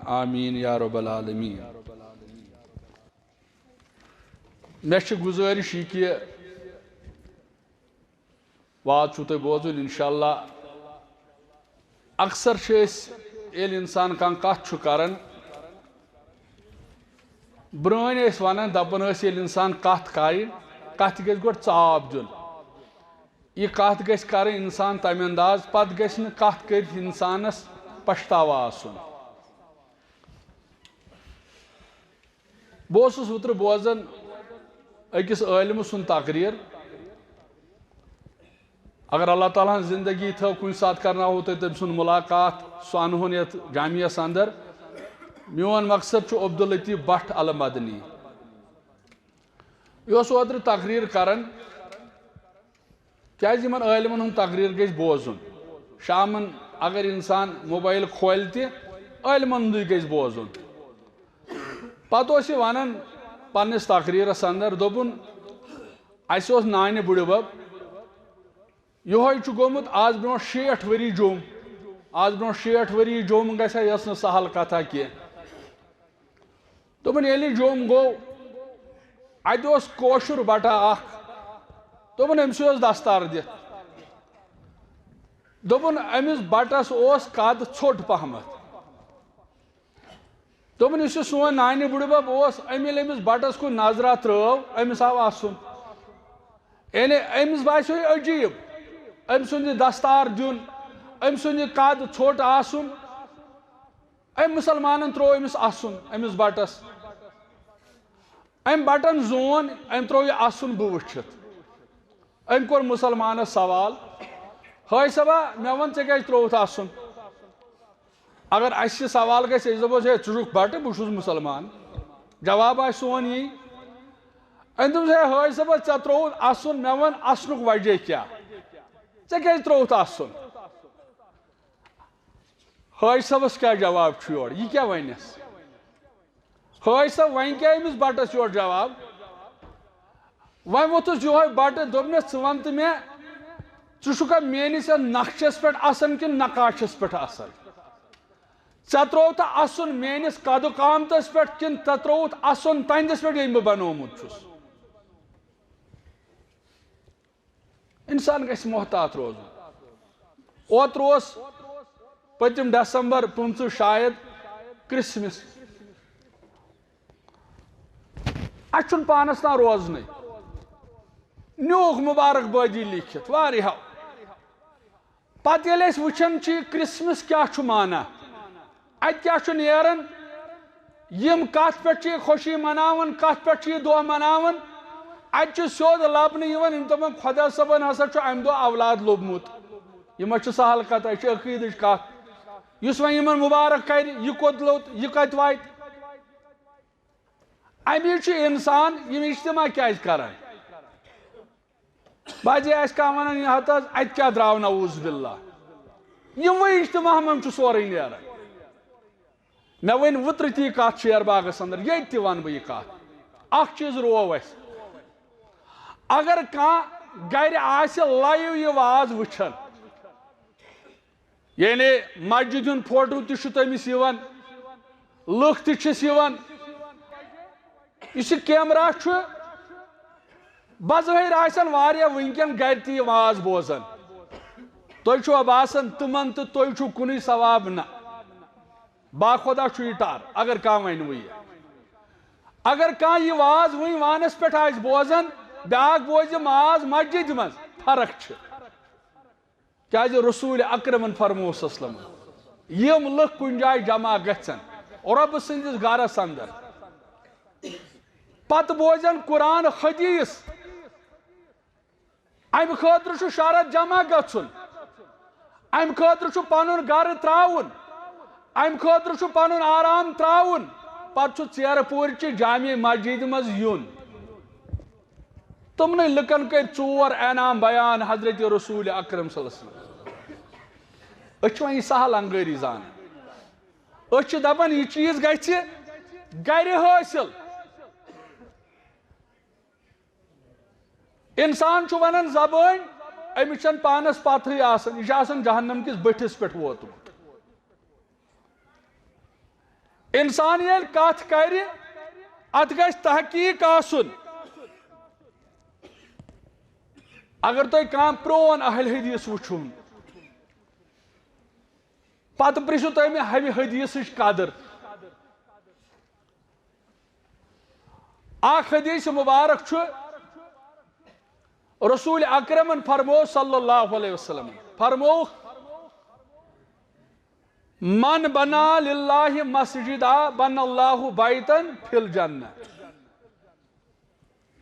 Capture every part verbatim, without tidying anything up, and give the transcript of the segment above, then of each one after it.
آمین یا رب العالمین۔ مےٚ چھِ گُزٲرِش یہِ کہِ وعظ چھُو تۄہہِ بوزُن، انشاءاللہ۔ اکثر چھِ أسۍ، ییٚلہِ انسان کانٛہہ کتھ چھُ کران، برٛٲنۍ ٲسۍ ونان، دپان ٲسۍ، ییٚلہِ انسان کتھ کرِ، کتھِ گژھِ گۄڈٕ ژاپ دیُن۔ یہِ کتھ گژھِ کرٕنۍ انسان تمہِ انداز، پتہٕ گژھِ نہٕ کتھ کٔرِتھ انسانس پچھتاوا آسُن۔ بہٕ اوسُس اوترٕ بوزان أکِس عٲلمہٕ سُنٛد تقریر۔ اگر اللہ تعالیٰ ہن زندگی تھٲو، کُنہِ ساتہٕ کرناوو تۄہہِ تٔمۍ سُنٛد ملاقات، سُہ انہون یتھ جامعس اندر۔ میون مقصد چھُ عبداللطیف بٹ المدنی۔ یہِ اوس اوترٕ تقریر کران، کیازِ یِمن عٲلمن ہُنٛد تقریر گژھِ بوزُن۔ شامن اگر انسان موبایل کھولہِ تہِ، عٲلمن ہُنٛدُے گژھِ بوزُن۔ پتہٕ اوس یہِ ونان پننِس تقریرس اندر، دوٚپُن، اسہِ اوس نانہِ بُڈِبب، یِہوے چھُ گوٚمُت از برونٛہہ شیٹھ ؤری جوٚم۔ از برونٛہہ شیٹھ ؤری جوٚم گژھِ ہا، یہِ ٲس نہٕ سہل کتھا کینٛہہ۔ دوٚپُن، ییٚلہِ جوٚم گوٚو، اَتہِ اوس کٲشُر بٹہٕ اکھ۔ دوٚپُن، أمِسٕے اوس دستار دِتھ۔ دوٚپُن، أمِس بٹس اوس قد ژھوٚٹ پہمتھ۔ دوٚپُن، یُس یہِ سون نانہِ بُڈِبب اوس، أمۍ ییٚلہِ أمِس بٹس کُن نظرا ترٲو، أمِس آو اَسُن۔ یعنی أمِس باسیو یہِ عجیٖب، أمۍ سُنٛد یہِ دستار دیُن، أمۍ سُنٛد یہِ قد ژھوٚٹ آسُن۔ أمۍ مُسلمانن ترٛوو أمِس اَسُن، أمِس بٹس۔ أمۍ بٹن زون، أمۍ ترٛوو یہِ اَسُن بہٕ وٕچھِتھ۔ أمۍ کوٚر مُسلمانس سوال، ہٲے صٲبا، مےٚ وَن، ژےٚ کیٛازِ ترٛووُتھ اَسُن؟ اگر اَسہِ یہِ سوال گژھِ، أسۍ دَپوس، ہے، ژٕ چھُکھ بٹہٕ، بہٕ چھُس مُسلمان۔ جواب آسہِ سون یی۔ أمۍ دوٚپُس، ہے، ہٲے صٲبا، ژےٚ ترٛووُتھ اَسُن، مےٚ وَن اَسنُک وجہ کیٛاہ؟ ژےٚ کیٛازِ ترٛووُتھ اَسُن؟ حٲج صٲبس کیٛاہ جواب چھُ یورٕ؟ یہِ کیٛاہ ونٮ۪س؟ حٲج صٲب، وۄنۍ کیٛاہ أمِس بٹس یورٕ جواب؟ وۄنۍ ووٚتھُس یِہوے بٹہٕ، دوٚپنس، ژٕ ون تہٕ مےٚ، ژٕ چھُکھا میٲنِس یتھ نقشس پٮ۪ٹھ آسان کِنہٕ نقاشس پٮ۪ٹھ آسان؟ ژےٚ ترٛووتھا اَسُن میٲنِس قدٕ قامتس پٮ۪ٹھ کِنہٕ ژےٚ ترٛووُتھ اَسُن تَنٛدِس پٮ۪ٹھ، ییٚمۍ بہٕ بنوومُت چھُس؟ انسان گژھِ محتاط روزُن۔ اوترٕ اوس پٔتِم ڈسمبر پٕنٛژٕہ شاید کرسمس۔ اسہِ چھُنہٕ پانس تام روزنٕے۔ نیوٗکھ مبارک بٲدی لیکھِتھ واریاہو۔ پتہٕ ییٚلہِ أسۍ وٕچھان چھِ یہِ کرسمس کیٛاہ چھُ معنی، اتہِ کیٛاہ چھُ نیران؟ یِم کتھ پٮ۪ٹھ چھِ یہِ خوشی مناوان، کتھ پٮ۪ٹھ چھِ یہِ دۄہ مناوان؟ اتہِ چھُ سیوٚد لبنہٕ یِوان، یِم دپان، خۄدا صٲبن ہسا چھُ امہِ دۄہ اولاد لوٚبمُت۔ یہِ ما چھِ سہل کتھ، یہِ چھِ عقیدٕچ کتھ۔ یُس وۄنۍ یِمن مبارک کرِ، یہِ کوٚت لوٚت، یہِ کتہِ واتہِ؟ امی چھُ انسان یِم اجتماع کیازِ کران؟ بعضے آسہِ کانٛہہ ونان، یہِ ہتہٕ حظ، اتہِ کیٛاہ درٛاو، نعوذ باللہ؟ یِموٕے اجتماع منٛز چھُ سورُے نیران۔ مےٚ ؤنۍ وُترٕ تہِ یہِ کتھ شیر باغس اندر، ییٚتہِ تہِ ونہٕ بہٕ یہِ کتھ۔ اکھ چیٖز روو اسہِ، اگر کانٛہہ گرِ آسہِ live یہِ واز وٕچھان، یعنی مسجد ہُنٛد فوٹو تہِ چھُ تٔمِس یِوان، لُکھ تہِ چھِس یِوان۔ یُس یہِ کیمرہ چھُ، بظٲہِر آسن واریاہ وٕنکٮ۪ن گرِ تہِ یہِ واز بوزان۔ تُہۍ چھِوا باسان تِمن تہٕ تُہۍ چھِو کُنُے ثواب؟ نہ، باخۄدا چھُ یہِ ٹر۔ اگر کانٛہہ ونہِ وۄنۍ یہِ، اگر کانٛہہ یہِ واز وٕنۍ وانس پٮ۪ٹھ آسہِ بوزان، بیٛاکھ بوزِ واز مسجدِ منٛز، فرق چھِ۔ کیازِ رسول اکرمن فرموو صلی اللہ علیہ وسلم، یِم لُکھ کُنہِ جایہِ جمع گژھن رۄبہٕ سٕنٛدِس گرس اندر، پتہٕ بوزن قرآن حدیث، امہِ خٲطرٕ چھُ شرط جمع گژھُن، امہِ خٲطرٕ چھُ پنُن گرٕ تراوُن، امہِ خٲطرٕ چھُ پنُن آرام تراوُن، پتہٕ چھُ ژیرٕ پوٗرچہِ جامع مسجدِ منٛز یُن۔ تِمنٕے لُکن کٔرۍ ژور انعام بیان حضرت رسول اکرم صلی اللہ علیہ وسلم۔ أسۍ چھِ وۄنۍ یہِ سہل انگٲری زانان۔ أسۍ چھِ دپان، یہِ چیٖز گژھِ گرِ حٲصِل۔ انسان چھُ ونان زبٲنۍ، أمِس چھنہٕ پانس پتہٕے آسان، یہِ چھُ آسان جہنم کِس بٔٹھِس پٮ۪ٹھ ووتمُت۔ انسان ییٚلہِ کتھ کرِ، اتھ گژھِ تحقیق آسُن۔ اگر تۄہہِ کانٛہہ پرون اہل حدیث وٕچھُن، پتہٕ پرژھِو تُہۍ مےٚ، ہمہِ حدیثٕچ قدر۔ اکھ حدیث مبارک چھُ، رسول اکرمن فرمو صلی اللہ علیہ وسلم فرمو، من بنا للہ مسجدا بن اللہ بیتن فی الجنہ۔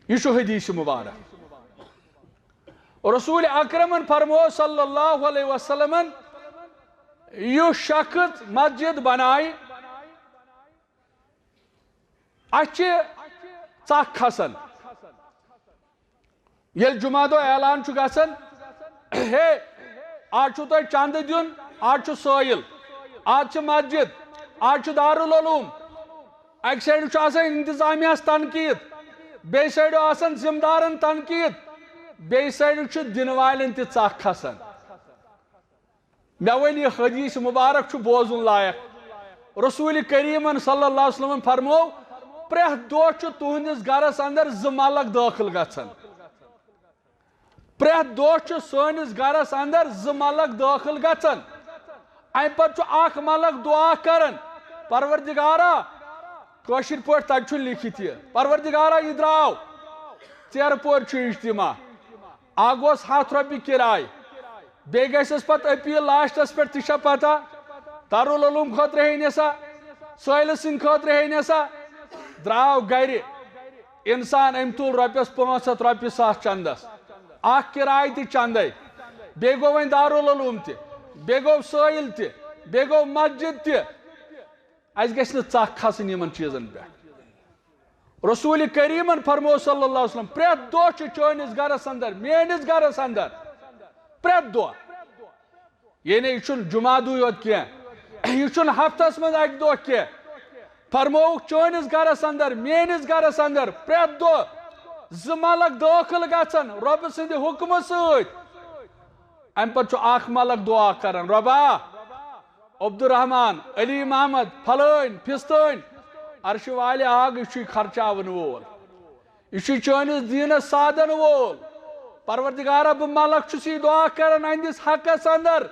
یہ چھُ حدیث مبارک۔ رسول اکرمن فرمو صلی اللہ علیہ وسلمن، یُس شخص مسجد بنایہِ، اَسہِ چھِ ژکھ کھسان۔ ییٚلہِ جمعہ دۄہ اعلان چھُ گژھان، ہے، آز چھُو تۄہہِ چندٕ دیُن، آز چھُ سٲیِل، آز چھِ مسجد، آز چھُ دارالعلوم۔ اَکہِ سایڈٕ چھُ آسان انتظامیہس تنقید، بیٚیہِ سایڈٕ آسان ذمہٕ دارن تنقید، بیٚیہِ سایڈٕ چھُ دِنہٕ والٮ۪ن تہِ ژکھ کھسان۔ مےٚ وَنہِ، یہِ حدیث مبارک چھُ بوزُن لایق۔ رسول کریمن صلی اللہ علیہ وسلم فرمو، پرٛٮ۪تھ دۄہ چھُ تُہنٛدِس گرس اندر زٕ ملک دٲخل گژھان۔ پرٛٮ۪تھ دۄہ چھُ سٲنِس گرس اندر زٕ ملک دٲخل گژھان۔ امہِ پتہٕ چھُ اکھ ملک دعا کران، پروردگارا، کٲشِر پٲٹھۍ تتہِ چھُ لیکھِتھ یہِ، پروردگارا، یہِ درٛاو، ژیرٕ پورِ چھُ اجتماع، اکھ گوٚوس ہتھ رۄپیہِ کِراے، بیٚیہِ گژھٮ۪س پتہٕ اپیل لاسٹس پٮ۪ٹھ، تہِ چھا پتہ؟ دارالعلوم خٲطرٕ ہے نسا، سٲیلہٕ سٕنٛدِ خٲطرٕ ہے نسا۔ درٛاو گرِ، انسان أمۍ تُل رۄپیس پانٛژھ ہتھ رۄپیہِ سَتھ چندس، اکھ کِراے تہِ چندے، بیٚیہِ گوٚو وۄنۍ دارالعلوم تہِ، بیٚیہِ گوٚو سٲیِل تہِ، بیٚیہِ گوٚو مسجد تہِ۔ اَسہِ گژھِ نہٕ ژکھ کھسٕنۍ یِمن چیٖزن پٮ۪ٹھ۔ رسول کریمن فرمو صلی اللہ علیہ وسلم، پرٛٮ۪تھ دۄہ چھُ چٲنِس گرس اندر، میٲنِس گرس اندر، پرٛٮ۪تھ دۄہ۔ یعنی یہِ چھُنہٕ جمعہ دُے یوت کینٛہہ، یہِ چھُنہٕ ہفتس منٛز اکہِ دۄہ کینٛہہ۔ فرمووُکھ، چٲنِس گرس اندر، میٲنِس گرس اندر پرٛٮ۪تھ دۄہ زٕ ملک دٲخل گژھن رۄبہٕ سٕنٛدِ حُکمہٕ سۭتۍ۔ امہِ پتہٕ چھُ اکھ ملک دعا کران، رۄبا، عبدالرحمان، علی محمد، فلٲنۍ، فستٲنۍ، عرشہِ والہِ آگ، یہِ چھُے خرچاون وول۔ یہِ چھُے چٲنِس دیٖنس سادن وول۔ پروردگارا، بہٕ ملک چھُس یہِ دعا کران اہندِس حقس اندر۔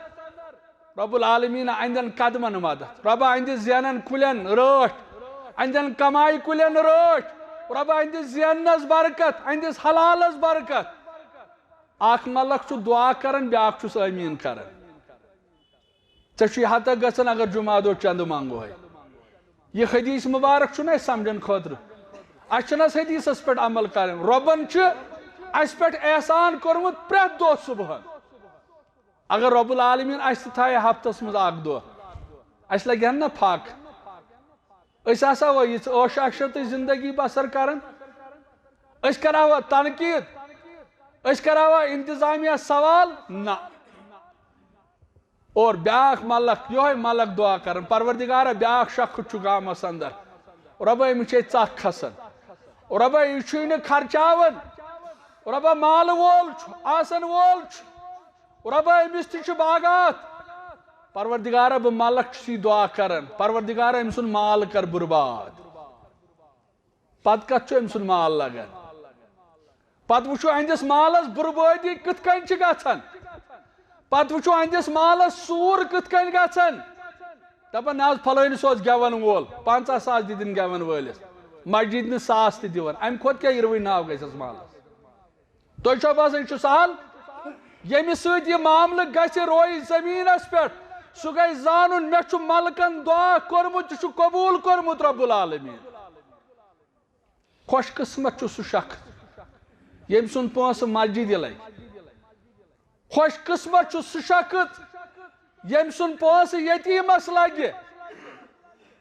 رب العالمین اہندٮ۪ن قدمن مدد۔ رۄبا، اہندِس زینن کُلٮ۪ن رٲچھ۔ اہندٮ۪ن کمایہِ کُلٮ۪ن رٲچھ۔ رۄبا، اہندِس زیننس برکت، اہندِس حلالس برکت۔ اکھ ملک چھُ دعا کران، بیاکھ چھُس آمیٖن کران۔ ژےٚ چھُے ہتک گژھان اگر جمعہ دۄہ چندٕ منگوے۔ یہِ حدیث مبارک چھُنہٕ اَسہِ سمجھن خٲطرٕ۔ اَسہِ چھُنہٕ اَتھ حدیثس پٮ۪ٹھ عمل کرٕنۍ۔ رۄبن چھُ اَسہِ پٮ۪ٹھ احسان کوٚرمُت پرٛٮ۪تھ دۄہ صبحن۔ اگر رب العالمین اَسہِ تہِ تھایہِ ہفتس منٛز اکھ دۄہ، اَسہِ لگہِ ہن نا پھکھ؟ أسۍ آسہوا یِژھ عٲش عشرتٕچ زندگی بسر کران؟ أسۍ کرہوا تنقید؟ أسۍ کرہوا انتظامیہ سوال؟ نہ۔ اور بیاکھ ملک، یہوے ملک دعا کران، پروردگارا، بیاکھ شخص چھُ گامس اندر، رۄبا، أمِس چھے ژکھ کھسان، رۄبا، یہِ چھُے نہٕ خرچاوان، رۄبا، مال وول چھُ، آسن وول چھُ، رۄبا، أمِس تہِ چھِ باغات۔ پروردگارا، بہٕ ملک چھُس یہِ دعا کران، پروردگارا، أمۍ سُنٛد مال کر برباد۔ پتہٕ کتھ چھُ أمۍ سُنٛد مال لگان؟ پتہٕ وٕچھو أہنٛدِس مالس بربٲدی کِتھ کٔنۍ چھِ گژھان، پتہٕ وٕچھو أہنٛدِس مالس سوٗر کِتھ کٔنۍ گژھان۔ دپان، نہ حظ، فلٲنِس اوس گٮ۪ون وول، پنٛژاہ ساس دِتِن گٮ۪ون وٲلِس، مسجد نہٕ ساس تہِ دِوان، امہِ کھۄتہٕ کیٛاہ یِروٕنۍ ناو گژھٮ۪س مالس؟ تۄہہِ چھا باسان یہِ چھُ سہل؟ ییٚمہِ سۭتۍ یہِ معاملہٕ گژھِ رویہِ زٔمیٖنَس پٮ۪ٹھ، سُہ گژھِ زانُن، مےٚ چھُ ملکن دعا کوٚرمُت، یہِ چھُ قبوٗل کوٚرمُت رب العالمیٖن۔ خوش قسمت چھُ سُہ شخص ییٚمۍ سُنٛد پونٛسہٕ مسجدِ لگہِ۔ خوش قسمت چھُ سُہ شخص ییٚمۍ سُنٛد پونٛسہٕ یتیٖمس لگہِ۔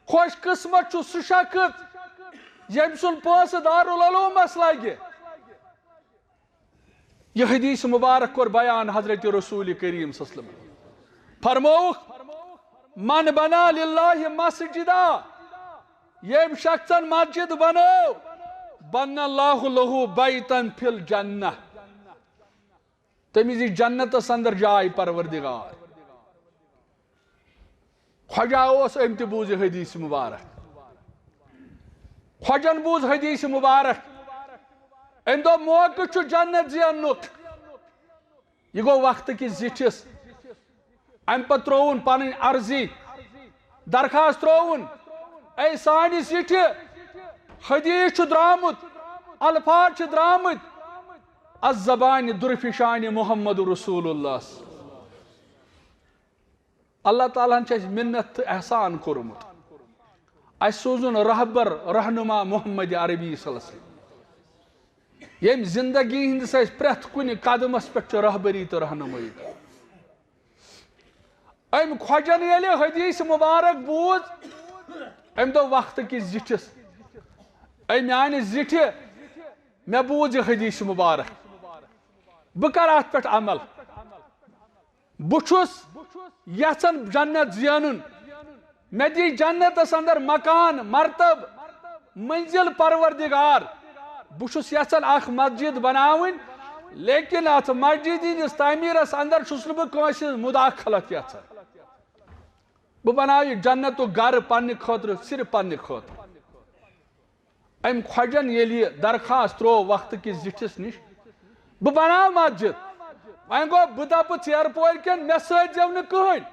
خوش قسمت چھُ سُہ شخص ییٚمۍ سُنٛد پونٛسہٕ دارالعلومس لگہِ۔ یہ حدیث مبارک کوٚر بیان حضرت رسول کریم صلی اللہ علیہ وسلم۔ فرمووُکھ، من بنا للہ مسجدا، ییٚمۍ شخصن مسجد بنٲو، بنى الله له بيتا في الجنة، تٔمِس دِی جنتس اندر جاے پروردگار۔ خۄجا اوس، أمۍ تہِ بوٗز یہِ حدیث مبارک۔ خۄجن بوٗز حدیث مبارک، أمۍ دوٚپ، موقعہٕ چھُ جنت زیننُک۔ یہِ گوٚو وقتہٕ کِس زِٹھِس۔ اَمہِ پتہٕ ترٛووُن پنٕنۍ عرضی، درخواست ترٛووُن، اے سانہِ زِٹھِ، حدیث چھُ درٛامُت، الفاظ چھِ درٛامٕتۍ، از زبانہِ درفشانِ محمد رسول اللہ۔ اللہ تعالیٰ ہن چھُ اَسہِ منت تہٕ احسان کوٚرمُت۔ اَسہِ سوٗزُن رہبر، رہنما محمد عربی صلی اللہ علیہ وسلم، ییٚمہِ زندگی ہٕنٛدِس اَسہِ پرٛٮ۪تھ کُنہِ قدمس پٮ۪ٹھ چھُ رہبری تہٕ رہنمٲیی کران۔ أمۍ خۄجن ییٚلہِ حدیث مبارک بوٗز، أمۍ دوٚپ وقتہٕ کِس زِٹھِس، اے میانہِ زِٹھِ، مےٚ بوٗز یہِ حدیث مبارک، بہٕ کرٕ اتھ پٮ۪ٹھ عمل۔ بہٕ چھُس یژھان جنت زینُن۔ مےٚ دی جنتس اندر مکان، مرتب، منزل پروردگار۔ بہٕ چھُس یژھان اکھ مسجد بناوٕنۍ، لیکن اتھ مسجد ہٕنٛدِس تعمیرس اندر چھُس نہٕ بہٕ کٲنٛسہِ ہٕنٛز مداخلت یژھان۔ بہٕ بناوٕ یہِ جنتُک گرٕ پننہِ خٲطرٕ، صرف پننہِ خٲطرٕ۔ أمۍ خۄجن ییٚلہِ یہِ درخواست ترٛوو وقتہٕ کِس زِٹھِس نِش، بہٕ بناو مسجد۔ وۄنۍ گوٚو، بہٕ دپہٕ ژیرٕ پورِ کٮ۪ن، مےٚ سۭتۍ زٮ۪و نہٕ کٕہٕنۍ۔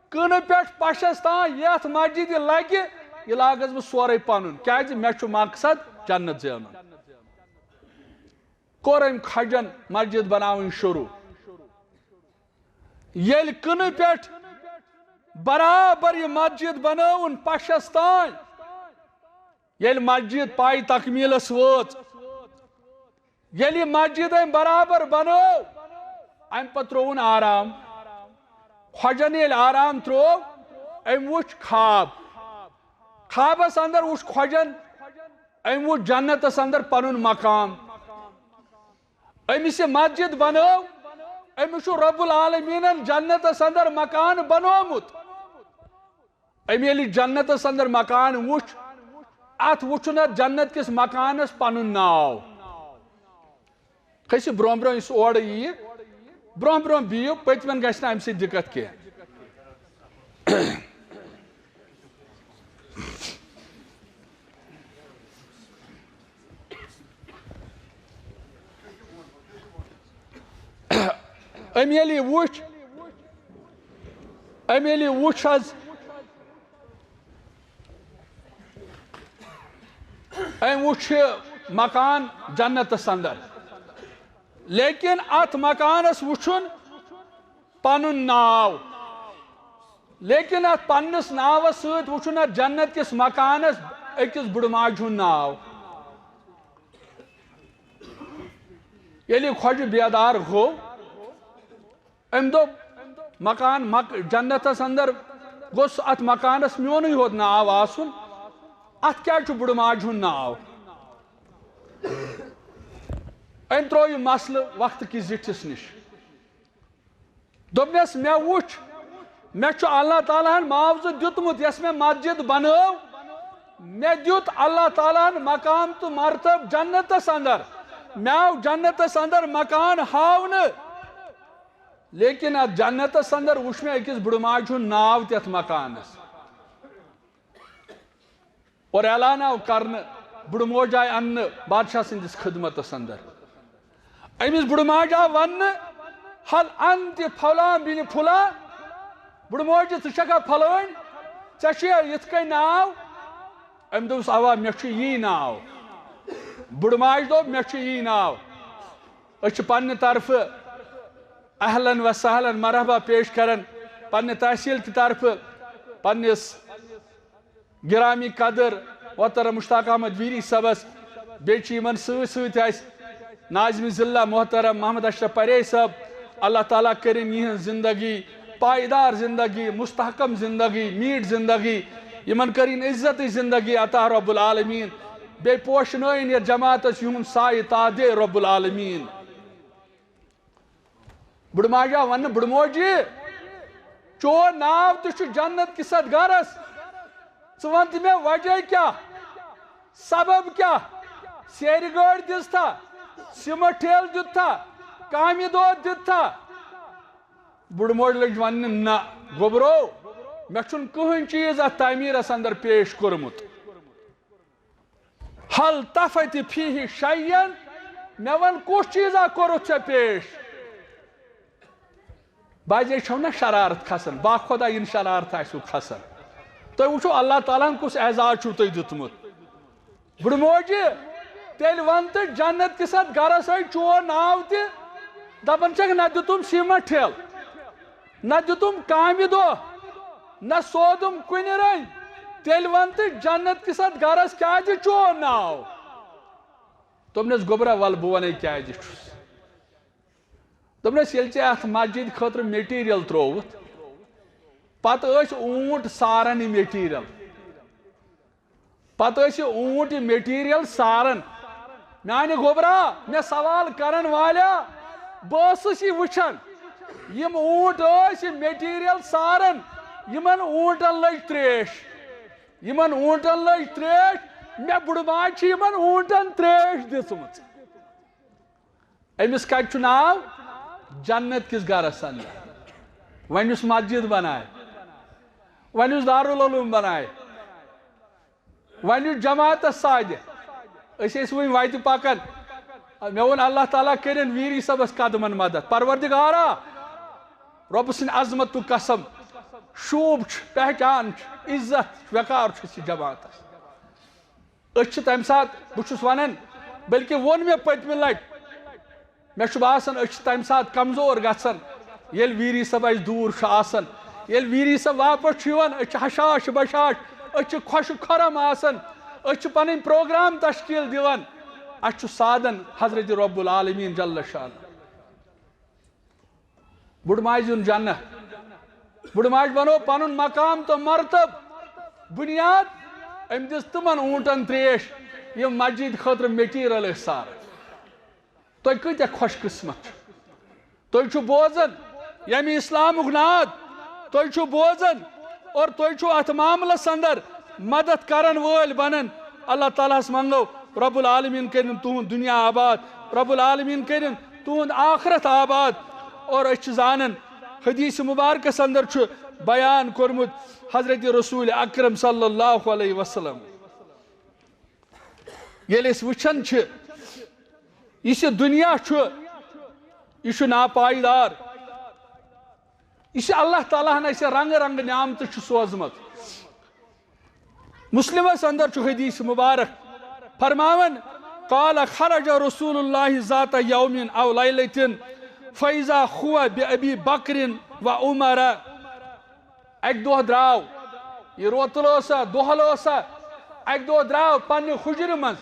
کٕنہٕ پٮ۪ٹھ پشس تام یتھ مسجدِ لگہِ، یہِ لاگس بہٕ سورُے پنُن، کیازِ مےٚ چھُ مقصد جنت زینُن۔ کوٚر أمۍ خۄجن مسجد بناوٕنۍ شروع۔ ییٚلہِ کٕنہٕ پٮ۪ٹھ برابر یہِ مسجد بنٲوٕن پشس تام، ییٚلہِ مسجد پایہِ تکمیلس وٲژ، ییٚلہِ یہِ مسجد أمۍ برابر بنٲو، امہِ پتہٕ ترٛووُن آرام۔ خۄجن ییٚلہِ آرام ترٛوو، أمۍ وُچھ خواب۔ خوابس اندر وُچھ خۄجن، أمۍ وُچھ جنتس اندر پنُن مقام۔ أمِس یہِ مسجد بنٲو، أمِس چھُ رب العالمیٖنن جنتس اندر مکان بنومُت۔ أمۍ ییٚلہِ جنتس اندر مکان وُچھ، اتھ وُچھُن اتھ جنت کِس مکانس پنُن ناو۔ کھٔسِو برونٛہہ برونٛہہ، یُس اورٕ یِیہِ، برونٛہہ برونٛہہ بِہِو، پٔتمٮ۪ن گژھِ نہٕ امہِ سۭتۍ دِقت کینٛہہ۔ أمۍ ییٚلہِ یہِ وُچھ، أمۍ ییٚلہِ یہِ وُچھ حظ، أمۍ وُچھ یہِ مکان جنتس اندر، لیکن اتھ مکانس وُچھُن پنُن ناو، لیکن اتھ پننِس ناوس سۭتۍ وُچھُن اتھ جنت کِس مکانس أکِس بُڈٕ ماجہِ ہُنٛد ناو۔ ییٚلہِ خۄجہِ بیدار گوٚو، أمۍ دوٚپ، مکان مک-، جنتس اندر گوٚژھ اتھ مکانس میونُے ہوت ناو آسُن، اتھ کیازِ چھُ بُڈٕ ماجہِ ہُنٛد ناو؟ أمۍ ترٛوو یہِ مسلہٕ وقتہٕ کِس زِٹھِس نِش۔ دوٚپنَس، مےٚ وُچھ، مےٚ چھُ اللہ تعالیٰ ہن معاوضہٕ دیُتمُت، یۄس مےٚ مسجد بنٲو، مےٚ دیُت اللہ تعالیٰ ہن مقام تہٕ مرتب جنتس اندر۔ مےٚ آو جنتس اندر مکان ہاونہٕ، لیکن اتھ جنتس اندر وُچھ مےٚ أکِس بُڈٕ ماجہِ ہُنٛد ناو تہِ اتھ مکانس۔ اور اعلان آو کرنہٕ، بُڈٕ موج آیہِ اننہٕ بادشاہ سٕنٛدِس خدمتس اندر۔ أمِس بُڈٕ ماجہِ آو وننہٕ، "ہل انت فلان بن فلان؟" بُڈٕ موج، ژٕ چھکھا فلٲنۍ؟ ژےٚ چھُیا یِتھ کٔنۍ ناو؟ أمۍ دوٚپُس، "اوا، مےٚ چھُ یی ناو۔" بُڈٕ ماجہِ دوٚپ، "مےٚ چھُ یی ناو۔" أسۍ چھِ پننہِ طرفہٕ اہلن و سہلن مرحبا پیش کران، پننہِ تحصیل کہِ طرفہٕ، پننِس گرامی قدر محترم مشتاق احمد ویری صٲبس، بیٚیہِ چھِ یِمن سۭتۍ سۭتۍ اَسہِ ناظم ضلع محترم محمد اشرف پرے صٲب۔ اللہ تعالیٰ کٔرِن یِہنٛز زندگی پائیدار زندگی، مستحکم زندگی، میٖٹھ زندگی، یِمن کٔرِن عزتٕچ زندگی عطا رب العالمین، بیٚیہِ پوشنٲیِن یتھ جماعتس یِہُنٛد سایہِ تاج رب العالمین۔ بُڈٕ ماجہِ آو وننہٕ، "بُڈٕ موجی، چون ناو تہِ چھُ جنت کِس اتھ گرس۔ ژٕ ون تہٕ مےٚ وجہ کیٛاہ؟ سبب کیٛاہ؟ سیرِ گٲڑۍ دِژتھا؟ سیمٹ ٹھیلہٕ دیُتتھا؟ کامہِ دۄد دیُتتھا؟" بُڈٕ موج لٔج وننہِ، "نہ گوٚبرو، مےٚ چھُنہٕ کٕہٕنۍ چیٖز اتھ تعمیرس اندر پیش کوٚرمُت۔" التفت فیہ شیئا، مےٚ وَن کُس چیٖزا کوٚرُتھ ژےٚ پیش؟ بعضے چھو نہ شرارت کھسان، با خۄدا یِن شرارت آسِوٕ کھسان۔ تُہۍ وٕچھِو اللہ تعالیٰ ہن کُس اعزاز چھُو تۄہہِ دیُتمُت۔ بُڈٕ موجہِ، تیٚلہِ وَن تہٕ جنت کِس اَتھ گرس ہے چون ناو تہِ، دَپان چھَکھ نہ دیُتُم سیٖمنٹ ٹھیلہٕ، نہ دیُتُم کامہِ دۄہ، نہ سودُم کُنہِ رٔنٛگۍ۔ تیٚلہِ وَن تہٕ جنت کِس اَتھ گرس کیٛازِ چون ناو؟ دوٚپنَس گوٚبرا وَلہٕ بہٕ وَنَے کیٛازِ چھُس۔ دوٚپنَس ییٚلہِ ژےٚ اَتھ مسجد خٲطرٕ material ترٛووُتھ، پَتہٕ ٲسۍ اوٗنٹ ساران یہِ material۔ پتہٕ ٲسۍ یہِ اوٗنٹ یہِ material ساران۔ میانہِ گوٚبرا، مےٚ سوال کرن والیا، بہٕ ٲسٕس یہِ وٕچھان، یِم اوٗنٹ ٲسۍ یہِ material ساران، یِمن اوٗنٹن لٔج تریش، یِمن اوٗنٹن لٔج تریش۔ مےٚ بُڈٕ ماجہِ چھِ یِمن اوٗنٹن تریش دِژمٕژ۔ أمِس کَتہِ چھُ ناو؟ جنت کِس گرس اندر۔ وۄنۍ یُس مسجد بنایہِ، وۄنۍ یُس دارالعلوم بنایہِ، وۄنۍ یُس جماعتس سادِ، أسۍ ٲسۍ وۄنۍ وتہِ پکان۔ مےٚ ووٚن اللہ تعالیٰ کٔرِن ویری صٲبس قدمن مدد۔ پروردگارا، رۄبہٕ سٕنٛدِ عظمتُک قسم، شوٗب چھُ، پہچان چھُ، عزت چھُ، وقار چھُ اَسہِ جماعتس۔ أسۍ چھِ تَمہِ ساتہٕ، بہٕ چھُس وَنان، بلکہِ ووٚن مےٚ پٔتمہِ لَٹہِ، مےٚ چھُ باسان، أسۍ چھِ تَمہِ ساتہٕ کمزور گژھان، ییٚلہِ ویری صٲب اَسہِ دوٗر چھُ آسان، ییٚلہِ ویری صٲب واپس چھُ یِوان، أسۍ چھِ ہشاش بشاش، أسۍ چھِ خۄش خرم آسان، أسۍ چھِ پَنٕنۍ پروگرام تشکیٖل دِوان، اَسہِ چھُ سادن حضرت رب العالمین جل شانہ۔ بُڈٕ ماجہِ زیُن جنت۔ بُڈٕ ماجہِ بنوو پنُن مقام تہٕ مرتب بُنیاد۔ أمۍ دِژ تِمن اوٗنٹن تریش، یِم مسجد خٲطرٕ material ٲسۍ ساران۔ تُہۍ کۭتیاہ خۄش قسمت چھِو۔ تُہۍ چھِو بوزان ییٚمہِ اسلامُک ناد، تُہۍ چھِو بوزان اور تُہۍ چھِو اتھ معاملس اندر مدد کرن وٲلۍ بنان۔ اللہ تعالیٰ ہس منگو رب العالمین کٔرِن تُہُنٛد دُنیا آباد، رب العالمین کٔرِن تُہُنٛد آخرت آباد۔ اور أسۍ چھِ زانان، حدیث مبارکس اندر چھُ بیان کوٚرمُت حضرت رسول اکرم صلی اللہ علیہ وسلم، ییٚلہِ أسۍ وٕچھان چھِ، یُس یہِ دُنیا چھُ، یہِ چھُ ناپائیدار۔ یہِ چھِ اللہ تعالیٰ ہن اَسہِ رنگہٕ رنگہٕ نعمتہٕ چھِ سوزمٕژ۔ مسلمس اندر چھُ حدیث مبارک فرماوان، قال خرج رسول اللہ ذات یوم او لیلۃ فاذا هو بابی بکر و عمر۔ اکہِ دۄہ درٛاو، یہِ روتل ٲسا، دۄہل ٲسا، اکہِ دۄہ درٛاو پننہِ حجرِ منٛز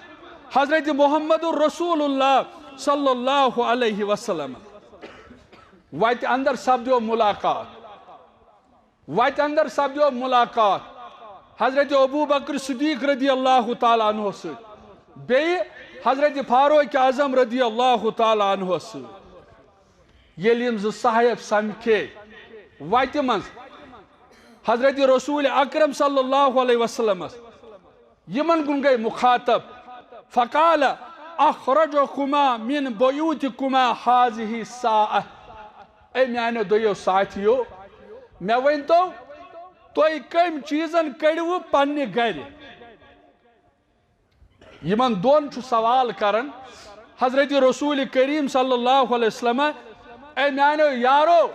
حضرت محمد رسول اللہ صلی اللہ علیہ وسلم۔ وتہِ اندر سپدیو ملاقات، وتہِ اندر سپدیو ملاقات حضرت ابو بکر صدیق رضی اللہ تعالیٰ عنہ سۭتۍ، بیٚیہِ حضرت فاروق اعظم رضی اللہ تعالیٰ عنہ سۭتۍ۔ ییٚلہِ یِم زٕ صاحب سمکھے وتہِ منٛز حضرت رسول اکرم صلی اللہ علیہ وسلمس، یِمن کُن گٔے مخاطب۔ فقال اخرجکما من بیوتکما هذه الساعة۔ اے میانیو دۄیو ساتھیو، مےٚ ؤنۍ تو، تُہۍ کٔمۍ چیٖزن کٔڑِوٕ پننہِ گرِ؟ یِمن دۄن چھُ سوال کران حضرت رسول کریم صلی اللہ علیہ وسلم، اے میانیو یارو،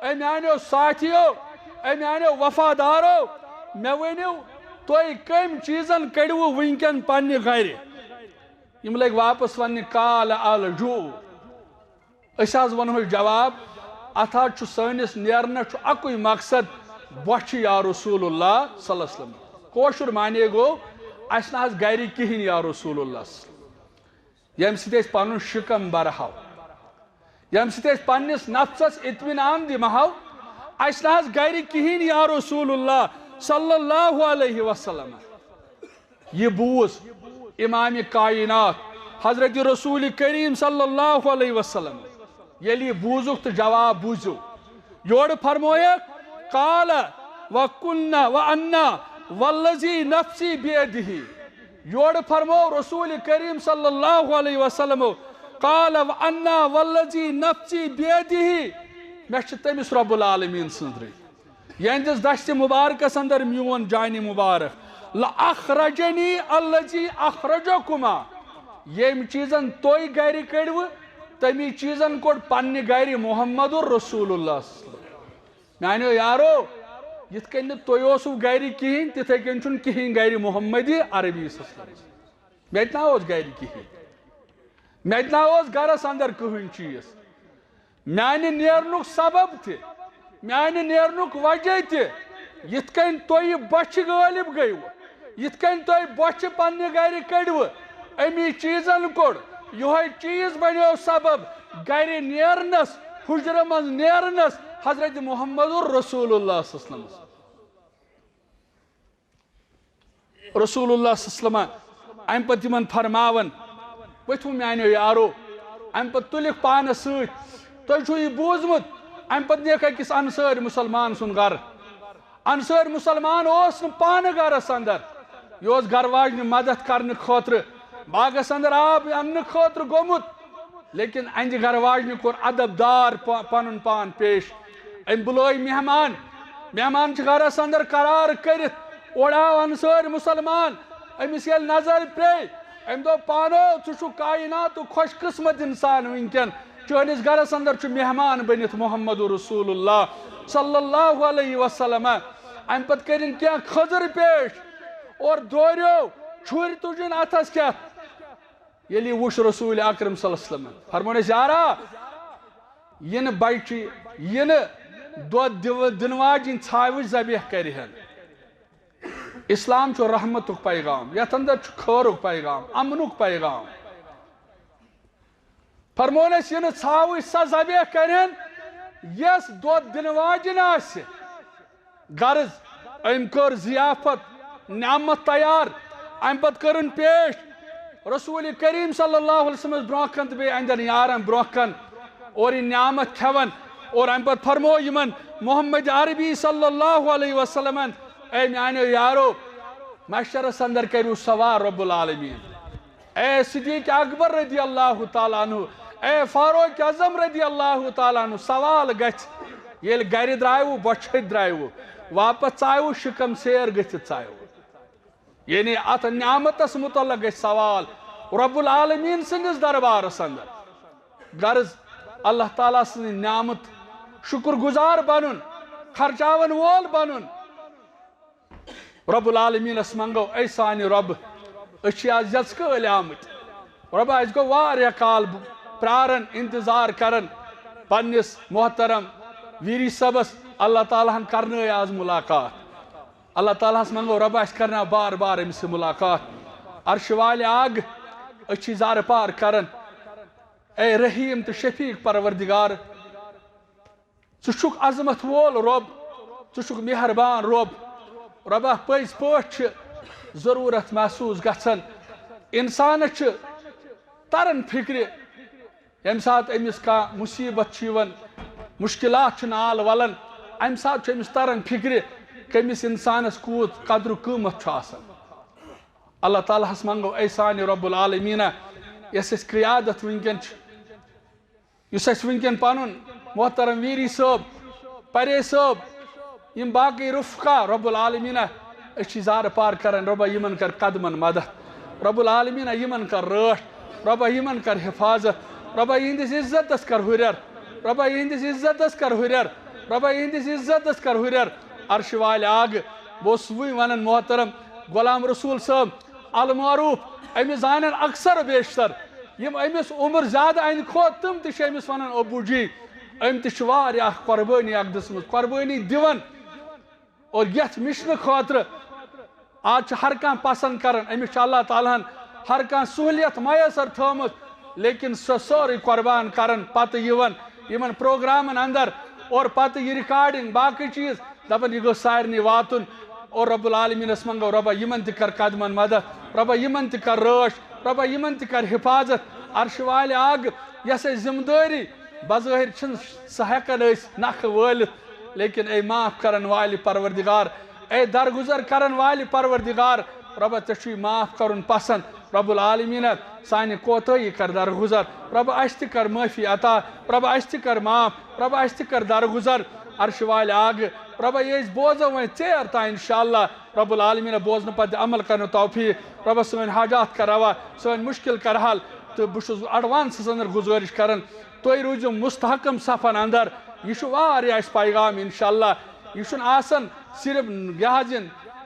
اے میانیو ساتھیو، اے میانیو وفادارو، مےٚ ؤنِو، تُہۍ کٔمۍ چیٖزن کٔڑِوٕ وٕنکٮ۪ن پننہِ گرِ؟ یِم لٔگۍ واپس وننہِ، قال الجوع۔ أسۍ حظ ونہوے جواب، اتھ حظ چھُ سٲنِس نیرنس چھُ اکُے مقصد، بۄچھِ یا رسول اللہ صلی اللہ علیہ وسلم۔ کٲشُر معنی گوٚو، اسہِ نہ حظ گرِ کِہیٖنۍ یا رسول اللہ صلی اللہ علیہ وسلم۔ ییٚمہِ سۭتۍ أسۍ پنُن شِکم برہاو، ییٚمہِ سۭتۍ أسۍ پننِس نفسس اطمینان دِمہو، اسہِ نہ حظ گرِ کِہیٖنۍ یا رسول اللہ صلی اللہ علیہ وسلم۔ یہِ بوٗز امام کائنات حضرت رسول کریم صلی اللہ علیہ وسلم، ییٚلہِ یہِ بوٗزُکھ تہٕ جواب بوٗزِو، یورٕ فرمویکھ، قال وکنا وانا والذی نفسی بیدہ۔ یورٕ فرمو رسول کریم صلی اللہ علیہ وسلم، قال وانا والذی نفسی بیدہ، مےٚ چھِ تٔمِس رب العالمین سٕنٛز رٕے۔ یہنٛدِس دستِ مبارکس اندر میون جانِ مبارک۔ لَأَخْرَجَنِي الَّذِي أَخْرَجَكُمَا۔ ییٚمۍ چیٖزن تُہۍ گرِ کٔڑوٕ، تَمی چیٖزن کوٚڑ پننہِ گرِ محمد رسول اللہ صلی اللہ علیہ وسلم۔ میانیو یارو، یِتھ کٔنۍ نہٕ تُہۍ اوسُو گرِ کِہیٖنۍ، تِتھے کٔنۍ چھُنہٕ کِہیٖنۍ گرِ محمد عربی صلی اللہ علیہ وسلم۔ مےٚ تہِ نہ اوس گرِ کِہیٖنۍ۔ مےٚ تہِ نہ اوس گرس اندر کٕہٕنۍ چیٖز۔ میانہِ نیرنُک سبب تہِ، میانہِ نیرنُک وجہ تہِ، یِتھ کٔنۍ تُہۍ بۄچھِ غٲلب گٔیوٕ، یِتھ کٔنۍ تُہۍ بۄچھِ پننہِ گرِ کٔڑوٕ، اَمی چیٖزن کوٚڑ۔ یِہوٚے چیٖز بنیو سبب گرِ نیرنس، حُجرٕ منٛز نیرنس حضرت محمد رسول اللہ صلی اللہ علیہ وسلم۔ رسول اللہ صلی اللہ علیہ وسلم امہِ پتہٕ یِمن فرماوان، ؤتھِو میانیو یارو، امہِ پتہٕ تُلِکھ پانس سۭتۍ۔ تۄہہِ چھُو یہِ بوٗزمُت، امہِ پتہٕ نِیَکھ أکِس انصٲرۍ مُسلمان سُنٛد گرٕ۔ انصٲرۍ مُسلمان اوس نہٕ پانہٕ گرس اندر، یہِ اوس گرٕ واجنہِ مدد کرنہٕ خٲطرٕ باغس اندر آب اننہٕ خٲطرٕ گوٚمُت۔ لیکن اہنٛدِ گرٕ واجنہِ کوٚر ادب دار پ-، پنُن پان پیش۔ أمۍ بُلٲے مہمان۔ مہمان چھِ گرس اندر قرار کٔرِتھ۔ اورٕ آو انصٲرۍ مُسلمان۔ أمِس ییٚلہِ نظر پیٚیہِ، أمۍ دوٚپ، "پانو، ژٕ چھُکھ کایناتُک خۄش قسمت انسان وٕنکٮ۪ن۔ چٲنِس گرس اندر چھُ مہمان بٔنِتھ محمد رسول اللہ صلی اللہ علیہ وسلم۔" امہِ پتہٕ کٔرِن کینٛہہ کھٔزٕر پیش اور دوریو چھُرۍ تُجِن اتھس کٮ۪تھ۔ ییٚلہِ یہِ وُچھ رسول اکرم صلی اللہ علیہ وسلم، فرمونس، "یارا، یِنہٕ بچہِ، یِنہٕ دۄد دِو-، دِنہٕ واجِنۍ ژھاوٕج ذبیح کرِہن۔" اسلام چھُ رحمتُک پیغام، یتھ اندر چھُ خٲرُک پیغام، امنُک پیغام۔ فرمونس، یِنہٕ ژھاوٕج سۄ ذبیح کرِہن، یۄس دۄد دِنہٕ واجِنۍ آسہِ۔ غرض، أمۍ کٔر ضیافت، نعمت تیار، امہِ پتہٕ کٔرٕن پیش رسول کریم صلی اللہ علیہ وسلمس برونٛہہ کن تہٕ بیٚیہِ اہنٛدٮ۪ن یارن برونٛہہ کن، اور یہِ نعمت کھٮ۪ون، اور امہِ پتہٕ فرمو یِمن محمد عربی صلی اللہ علیہ وسلمن، "اے میانیو یارو، محشرس اندر کٔرِو سوار رب العالمین۔" اے صدیق اکبر رضی اللہ تعالیٰ عنہ، اے فاروق اعظم رضی اللہ تعالیٰ عنہ، سوال گژھِ، ییٚلہِ گرِ درٛایوٕ، بۄچھِ درٛایوٕ، واپس ژایوٕ، شکم سیر گٔژھِتھ ژایوٕ۔ یعنی اتھ نعمتس متعلق گژھِ سوال رب العالمین سٕنٛدِس دربارس اندر۔ غرض، اللہ تعالیٰ سٕنٛز نعمت شکر گزار بنُن، خرچاون وول بنُن۔ رب العالمینس منگو، اے سانہِ رب، أسۍ چھِ از یژکٲلۍ آمٕتۍ۔ ربا، اَسہِ گوٚو واریاہ کال ب-، پراران، انتظار کران پننِس محترم ویری صٲبس۔ اللہ تعالیٰ ہن کرنٲے از ملاقات۔ اللہ تعالیٰ ہس منگو، ربا، اَسہِ کرناو بار بار أمِس سۭتۍ ملاقات۔ عرشہِ والہِ آگ، أسۍ چھِ زارٕ پار کران۔ اے رحیم تہٕ شفیق پروردگار، ژٕ چھُکھ عظمت وول رۄب، ژٕ چھُکھ مہربان رۄب۔ رۄبا، پٔزۍ پٲٹھۍ چھِ ضروٗرت محسوٗس گژھان۔ انسانس چھِ تران فکرِ، ییٚمہِ ساتہٕ أمِس کانٛہہ مُصیٖبت چھُ یِوان، مُشکِلات چھِ نال ولان، امہِ ساتہٕ چھُ أمِس تران فکرِ، کٔمِس انسانس کوٗت قدر و قۭمتھ چھُ آسان۔ اللہ تعالیٰ ہس منگو، اے سانہِ رب العالمیٖنہ، یۄس اَسہِ قیادت وٕنکٮ۪ن چھِ، یُس اَسہِ وٕنکٮ۪ن پنُن محترم ویری صٲب، پرے صٲب، یِم باقٕے رفقا، رب العالمیٖنہ، أسۍ چھِ زارٕ پار کران، رۄبا یِمن کر قدمن مدد، رب العالمیٖنہ یِمن کر رٲچھ، رۄبا یِمن کر حفاظت، رۄبا یِہنٛدِس عزتس کر ہُرٮ۪ر، رۄبا یِہنٛدِس عزتس کر ہُرٮ۪ر، رۄبا یِہنٛدِس عزتس کر ہُرٮ۪ر۔ عرشہِ والہِ آگہٕ، بہٕ اوسُس وٕنۍ ونان محترم غلام رسول صٲب، المعروف، أمِس زانن اکثر و بیشتر۔ یِم أمِس عمر زیادٕ اَنہِ کھۄتہٕ، تِم تہِ چھِ أمِس وَنان ابوٗ جی۔ أمۍ تہِ چھِ واریاہ قۄربٲنی اَکھ دِژمٕژ، قۄربٲنی دِوان۔ اور یَتھ مِشنہٕ خٲطرٕ آز چھِ ہر کانٛہہ پسنٛد کران، أمِس چھِ اللہ تعالیٰ ہن ہر کانٛہہ سہوٗلیت میسر تھٲومٕژ، لیکن سۄ سٲرٕے قۄربان کران، پتہٕ یِوان یِمن پروگرامن اندر اور پتہٕ یہِ ریکارڈنگ، باقٕے چیٖز، دپان، یہِ گوٚژھ سارنٕے واتُن۔ اور رب العالمینس منگو، رۄبا یِمن تہِ کر قدمن مدد، رۄبا یِمن تہِ کر رٲچھ، رۄبا یِمن تہِ کر حفاظت۔ عرشہِ والہِ آگہٕ، یۄس اَسہِ ذمہٕ دٲری بظٲہر چھِنہٕ سۄ ہٮ۪کان أسۍ نکھٕ وٲلِتھ، لیکن اے معاف کرن والہِ پروردگار، اے درگزر کرن والہِ پروردگار، رۄبا ژےٚ چھُے معاف کرُن پسند۔ رب العالمینہ، سانہِ کوتٲہی کر درگزر، رۄبا اَسہِ تہِ کر معٲفی عطا، رۄبا اَسہِ تہِ کر معاف، رۄبا اَسہِ تہِ کر درگزر۔ عرشہِ والہِ آگہٕ، رۄبا، یہِ أسۍ بوزو وۄنۍ ژیر تام، انشاءاللہ رب العالمین بوزنہٕ پتہٕ دِ عمل کرنُک توفیق۔ رۄبا، سٲنۍ حاجات کر روا، سٲنۍ مشکل کر حل۔ تہٕ بہٕ چھُس advance اندر گزٲرِش کران، تُہۍ روٗزِو مستحکم صفن اندر۔ یہِ چھُ واریاہ اَسہِ پیغام، انشاءاللہ۔ یہِ چھُنہٕ آسان صرف، یہِ حظ، یہِ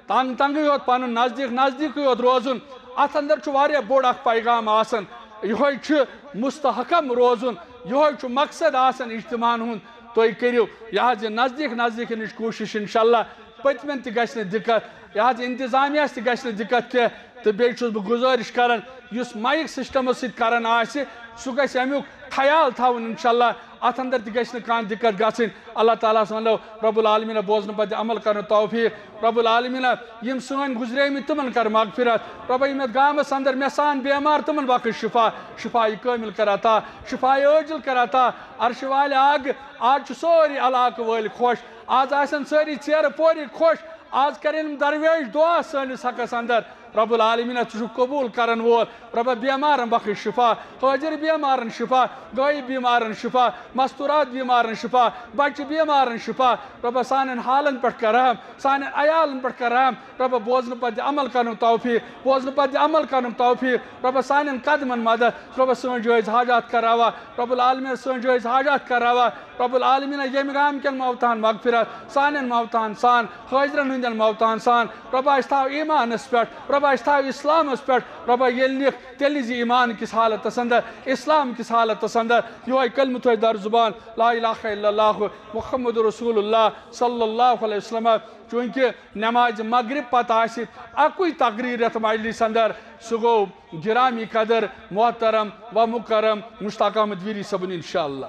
تنگ تنگٕے یوت پنُن، نزدیٖک نزدیٖکٕے یوت روزُن۔ اتھ اندر چھُ واریاہ بوٚڑ اکھ پیغام آسان۔ یِہوٚے چھُ مستحکم روزُن، یِہوٚے چھُ مقصد آسان اجتماعن ہُنٛد۔ تُہۍ کٔرِو یہِ حظ یہِ نزدیٖک نزدیٖک یِنٕچ کوٗشِش، انشاءاللہ۔ پٔتمٮ۪ن تہِ گژھِ نہٕ دِقت، یہِ حظ انتظامیہس تہِ گژھِ نہٕ دِقت کینٛہہ۔ تہٕ بیٚیہِ چھُس بہٕ گُزٲرِش کران، یُس مایِک سسٹمس سۭتۍ کران آسہِ، سُہ گژھِ امیُک خیال تھاوُن، انشاءاللہ۔ اتھ اندر تہِ گژھِ نہٕ کانٛہہ دِقت گژھٕنۍ۔ اللہ تعالیٰ ہس ونو رب العالمین بوزنہٕ پتہٕ عمل کرنُک توفیق۔ رب العالمین، یِم سٲنۍ گُزریمٕتۍ، تِمن کر مغفرت۔ رۄبا، یِم یتھ گامس اندر مےٚ سان بیمار، تِمن بخش شفا، شفا کامل کر عطا، شفا عاجل کر عطا۔ عرش والہِ آگہٕ، آز چھُ سورُے علاقہٕ وٲلۍ خۄش، آز آسن سٲری ژیرٕ پوری خۄش، آز کرن یِم درویش دعا سٲنِس حقس اندر۔ رب العالمین، ژٕ چھُکھ قبول کرن وول۔ رۄبا، بیمارن بخش شفا، حٲضِر بیمارن شفا، غٲیب بیمارن شفا، مستورات بیمارن شفا، بچہِ بیمارن شفا۔ رۄبا، سانٮ۪ن حالن پٮ۪ٹھ کر رحم، سانٮ۪ن عیالن پٮ۪ٹھ کر رحم۔ رۄبا، بوزنہٕ پتہٕ دِ عمل کرنُک توفیق، بوزنہٕ پتہٕ دِ عمل کرنُک توفیق۔ رۄبا، سانٮ۪ن قدمن مدد۔ رۄبا، سٲنۍ جٲیز حاجات کر روا۔ رب العالمین، سٲنۍ جٲیز حاجات کر روا۔ رب العالمین، ییٚمہِ گامہٕ کٮ۪ن موتاہن مغفرت، سانٮ۪ن موتاہن سان، حٲضرن ہٕنٛدٮ۪ن موتاہن سان۔ رۄبا، اَسہِ تھاو ایٖمانس پٮ۪ٹھ، رۄبا، اَسہِ تھاو اسلامس پٮ۪ٹھ۔ رۄبا، ییٚلہِ نِکھ، تیٚلہِ زِ ایٖمان کِس حالتس اندر، اسلام کِس حالتس اندر۔ یِہوٚے کلمہٕ تھٲوِو در زبان، لا الہ الا اللہ محمد رسول اللہ صلی اللہ علیہ وسلم۔ چوٗنٛکہِ نمازِ مغرب پتہٕ آسہِ اَکُے تقریر یَتھ مجلس اندر، سُہ گوٚو گرامی قدر محترم و مکرم مشتاق احمد ویری صٲبُن، انشاءاللہ۔